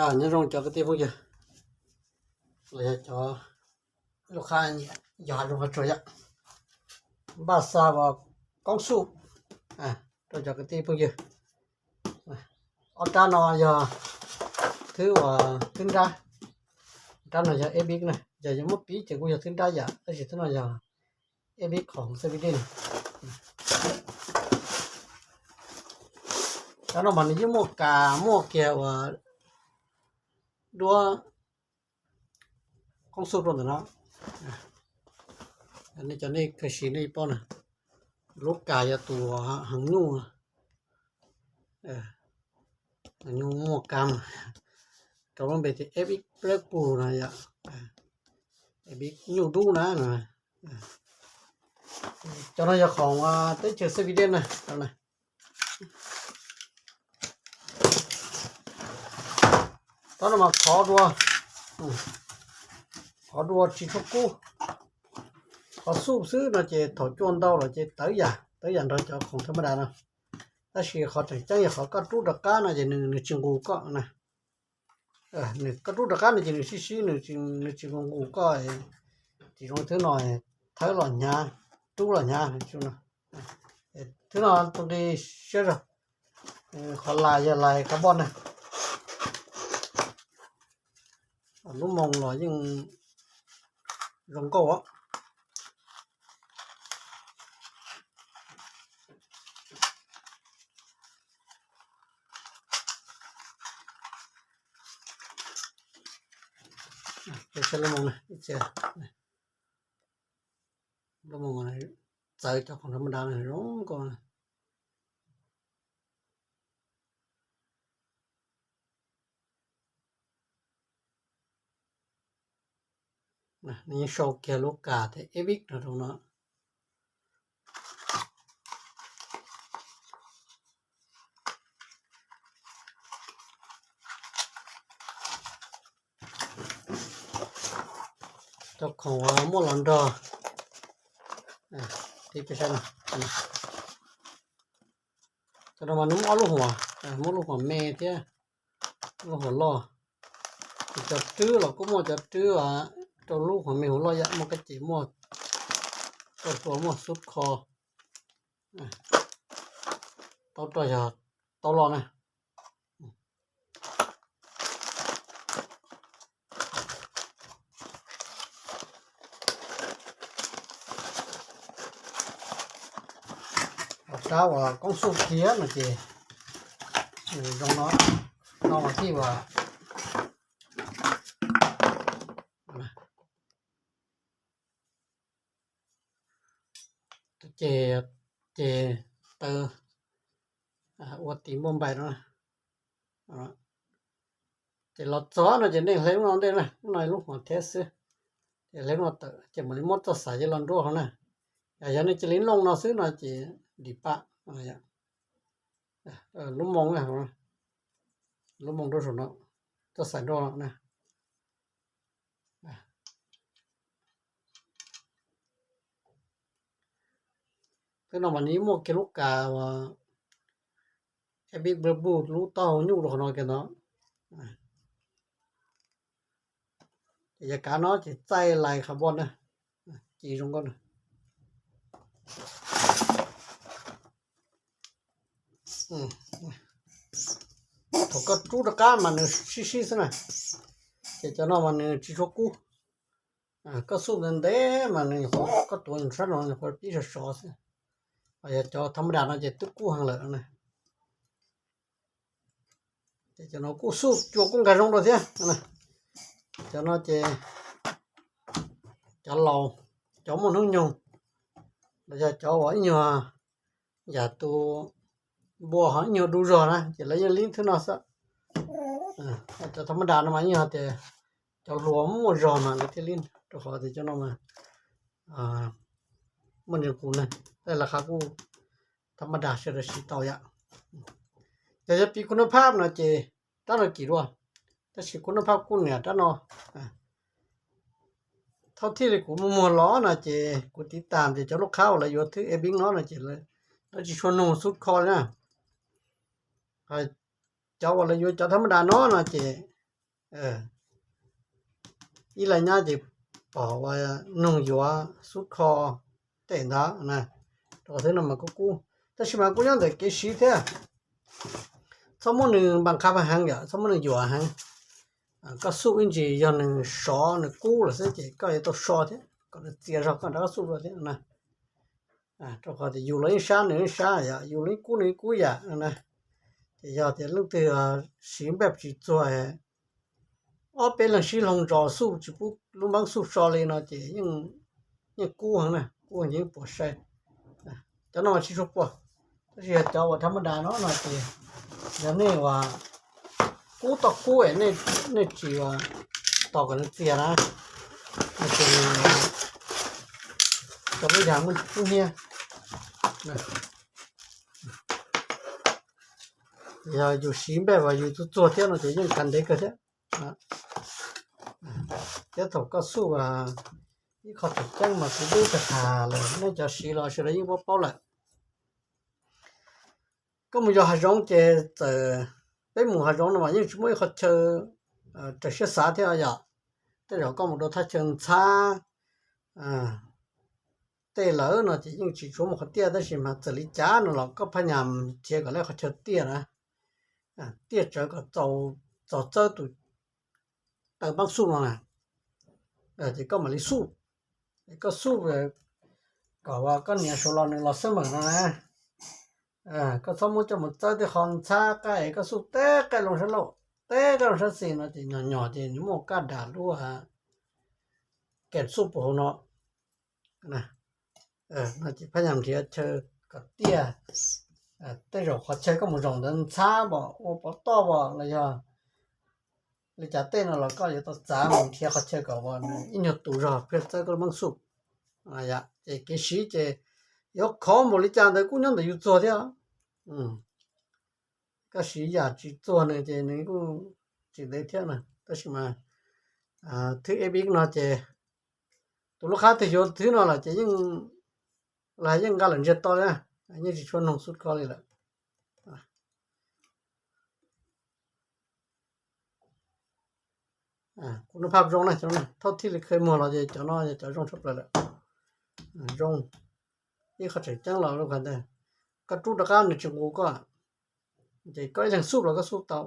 Nyob zoo cov kwv tij phooj ywg los yog cov lub qab yog hav zoov qhov tsua yom, npaj xa vas koob xuj rau cov kwv tij phooj ywg. Ob rab no yog thwb uas thwb nrab, rab no yog eb bib na, yog yuav muab piv ces kuj yog thwb nrab yam, tab sis thwb no yog eb bib khoom xab vi dej. Rab no mas nws yeej muaj kas muaj kiag uas duab koob xuj rau ntawm no. Nej cov nej kawg siv nej paub na, lub kas yog tus heev nyuj, heev nyuj muaj kas, rau lub npe tias eb bib plab pug no yom, eb bib nyuj dub na. Cov no yog khoom teb chaws xab vi dej na. Rab no mas khov dua, khov dua tsis tshua kub. Qhov xuj xwb no ces thaum cua ntau los ces tawv yam, tawv yam nrog cov khoom thab maj das no. Tab sis qhov tseem ceeb yog qhov koj rub rov qab no ces nws tsis nqus koj na. Nws koj rub rov qab no ces nws sib sib, nws tsis nqus koj. Tsis zoo thwb no, thawb los hnyav, rub los hnyav. Thwb no tus nqi siab zog, qhov lais yog lais carbon na. Lub moo los yeej zoo nkauj. Lub moo, lub moo txawv cov khoom thab maj das zoo nkauj. Nws yeej sau kiag lub kas tias eb bib no rau no. Cov khoom uas muaj los nrog, cov no mas nws muaj ob lub huam, muaj lub huam me thiab lub huam loj. Ces cov rwb los kuj muaj cov rwb rau lub huam me huam loj yam, muaj kab ces muaj rau tua muaj xub kho, taub roj yog taub loj na. Rab uas koob xuj kiag no ces zoo no, no mas thiaj uas ces, ces taw ua tis npauj npaim no. Ces los txog no ces nej hle lub no ntej na, lub no lub huam thiab xwb. Ces hle lub no tawm ces mam li muab txoj xaim coj los nruab hauv na. Yog nej cia li looj no xwb no ces dim pam. Lub moo, lub moo nruab saum no, txoj xaim nruab no na. Twb no mas nws muaj kiag lub kas uas eb bib plab pug lub taub hau nyuj rau qhov no kiag no. Ces yog kav no ces txaij lais carbon na, ci zoo nkauj na. Thaum koj rub rov qab mas nws sib sib xwb na, ces cov no mas nws tsis tshua kub. Koj xuj ntev ntev mas nws nyuam qhuav, koj tuav sab no nyuam qhuav pib sov sov xwb. Yog cov thab maj das no ces twb kub heev lawm na. Ces cov no kuj xuj cua kuj nkag zoo dua thiab. Cov no ces cov laus, cov muaj hnub nyoog, los yog cov uas ib nyuag yam tus npua ho ib nyuag du zog na ces lawv yeej lib thwb no xwb. Cov thab maj das no mas yeej hais tias cov hluas muaj zog mas lawv thiaj lib, rau qhov tias cov no mas muaj nqis qus na, tej las qhab kuj thab maj das sawv daws siv tau yam. Cov yog piv khub nab phab no ces rab no kim dua, tab sis khub nab phab kuj niam rab no. Thaum thiaj li kuv muag muag los no ces kuv tiv tam tias cov lub qhab uas lawv yuav thwb e bib no no ces lawv tsis tshua nug xub kho li na. Cov uas lawv yuav cov thab maj das no no ces Ib leeg nyab ces pom ua noog yuav xub kho tej ntawd na, rau qhov xwb no mas kuj kub, tab sis mas kuj nyob ntawm kev siv thiab. Txhob muab nws npas qha heev yom, txhob muab nws yuam heev. Koj xuj ib ntsis yog nws sov nws kub lawm xwb ces koj yuav tau so thiab kom nws txias zog koj rov qab xuj dua thiab na. Rau qhov tias yus los yeej sab nws yeej sab yom, yus los yeej kub nws yeej kub yam na. Ces yog tias leej twg siv npej tsis txuag ob peb leeg sib hloov zos xuj tsis pub lub npeeb xuj so li no ces yeej kub heev na, kub heev ces yeej puas sai. Cov no mas tsis tshua puas, tab sis yog cov uas dhab maj das no no ces yog nej uas kub toj kub es nej tsis tos kom nws txias na, no ces cov lub yas muaj kub hnyiab. Yog yus siv npej uas yus txuag txuag thiab no ces yeej kav ntev kawg thiab. Thiab thaum koj xuj ib qho tseem ceeb mas kuv twb tag tham lawm, nej cov siv los sawv daws yeej paub paub lawm. Koj mus yos hav zoov ces txawm peb mus hav zoov no mas yeej tsis muaj ib qho chaw raws siab xav thiab yom. Tej zaum koj mus rau thaj chaw ntxhab tej lawm no ces yeej tsis tshua muaj qhov tiaj, tab sis mas txawm li cas no los koj phaj nyas nrhiav kom lawv qhov chaw tiaj na, tiaj tsawv kom txaus txawb tus taw npeeb xuj no na. Ces koj mam li xuj, koj xuj kom koj niam saud los nws los xab meem no na. Koj txhob muab coj mus txawb tej qho ntxhab qab es koj xuj teb qab loo sab laug, teb qab loo sab xis no ces nyom nyom ces nws muaj kab dam lub kem xuj puas hauv no. No ces phaj nyas nrhiav chaw kom tiaj, tej zaum qhov chaw koj mus zaum ntawd ntxhab pom ua pov toj pom los yog li cas tej no los koj yuav tau txav mus nrhiav qhov chaw kom ua ib nyuag tus zog phiaj txawb koj lub npeeb xuj. Ces kev siv ces yuav khov npaum li cas ntawd kuj nyob ntawm yus txuag thiab. Koj siv yam tsis txuag nws ces nws kuj tsis ntev thiab na, tab sis mas thwb eb ib no ces tus lub qhab twg yuav thwb no lawm ces yeej, los yeej nqa lawm ntsiag to li na, yeej tsis tshua noog xub kho li lawm. Kuv noj phaj zoo na, thauj thij li khawv muag los ces cov no yog cov zoo tshaj plaws lawm. Zoo, ib qho tseem ceeb los lub qhov ntawd koj rub rov qab nws tsis nqus koj, ces koj ib leeg xuj los koj xuj tau.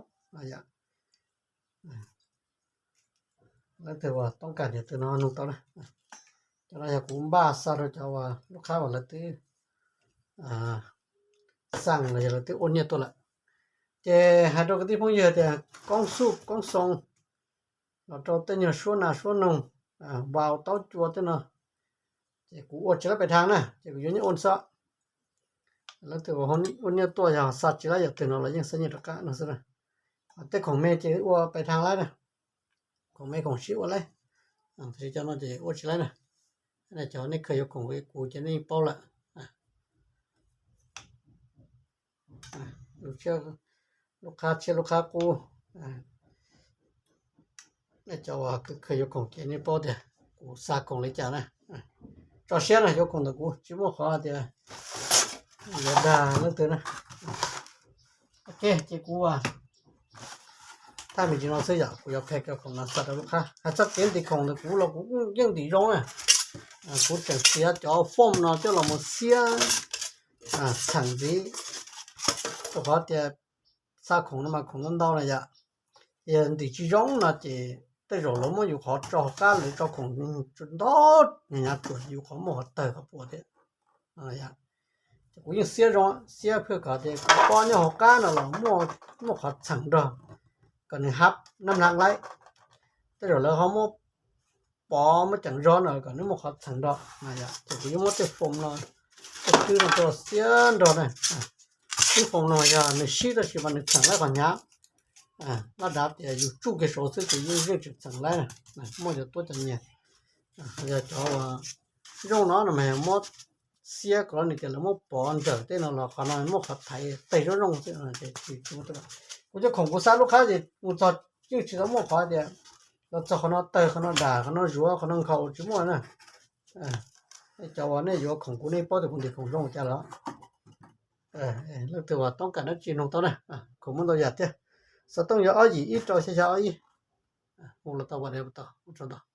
Leej twg uas toob kas tias tus no nug tau na. Cov no yog kuv npaj xa rau cov uas lub qhab uas lawv twb xaj los yog lawv twb ua nyiaj tuaj lawm. Ces hais rau kwv tij phooj ywg tias koob xuj koob xoo los rau tej nyuag suab nas suab noog, vau taub cua tej no, ces kuv ua tsis laib pes thaj na, ces kuv yuav nyiaj ua xwb. Leej twg ua nyiaj tuaj yog xa tsis laib yam twg no los yeej xa nyiaj rov qab no xwb na. Tej khoom me ces ua pes thaj laib na, khoom me khoom sib ua laib, tab sis cov no ces ua tsis laib na. Cov nej khaws yuav khoom kuv ces nej yeej paub lawm. Lub qhab tshiab lub qhab qub, nej cov uas khaws yuav khoom ces nej paub tias kuv xa khoom li cas na. Tso siab na, yuav khoom ntawm kuv tsis muaj qhov tias yuav dag leej twg na. Ok, ces kuv thaj me ntsis no xwb yom, kuv yuav qhia cov khoom no xa rau lub qhab. Hais txog kev ntim khoom ntawm kuv los kuv yeej ntim zoo na. Kuv tseem txiav cov foom no coj los mus xiab txheem ntxiv, rau qhov tias xa khoom no mas khoom ntau ntau na yom. Yog ntim tsis zoo no ces tej zaum lawv muab yus qhov tso hauv qab, lawv tso khoom ntau, nyav tsuas yus qhov muaj qhov tawg qhov puas thiab. Ces kuv yeej xiab zoo, xiab phiaj kom tias kuv pob nyob hauv qab no los muaj qhov txheem nrog, kom nws hab nab mlav laib. Tej zaum lawv ho muab pov muab ceem zog no kom nws muaj qhov txheem nrog. Ces kuv yuav muab tej foom no, tej twb no rau xiab nrog na. Twb foom no yog nws sib tab sis mas nws txheem laib qhov hnyav. Laj dav tias yus tsuj kiag saud xwb ces yeej yeej tseem txheem laib na. Muaj cov tuab cov nyias, yog cov uas zoo no no mas yog muab xiab kom nws tias lawv muab pov nrawm tej no los qhov no muaj qhov thaiv teg zoo zoo xwb. Kuv cov khoom kuv xa lub qhab ces mus txog yeej tsis tau muaj qhov tias los txog qhov no tawg qhov no dam qhov no zuav qhov no nkhaus tsis muaj na. Cov uas nej yuav khoom kuv nej paub tias kuv ntim khoom zoo cas los. Leej twg uas toob kas dab tsi nug tau na, khoom muaj ntau yam thiab. Xov tooj yog ob yim ib rau xya xya ob ib. Hu los tau, ua tsaug ntau.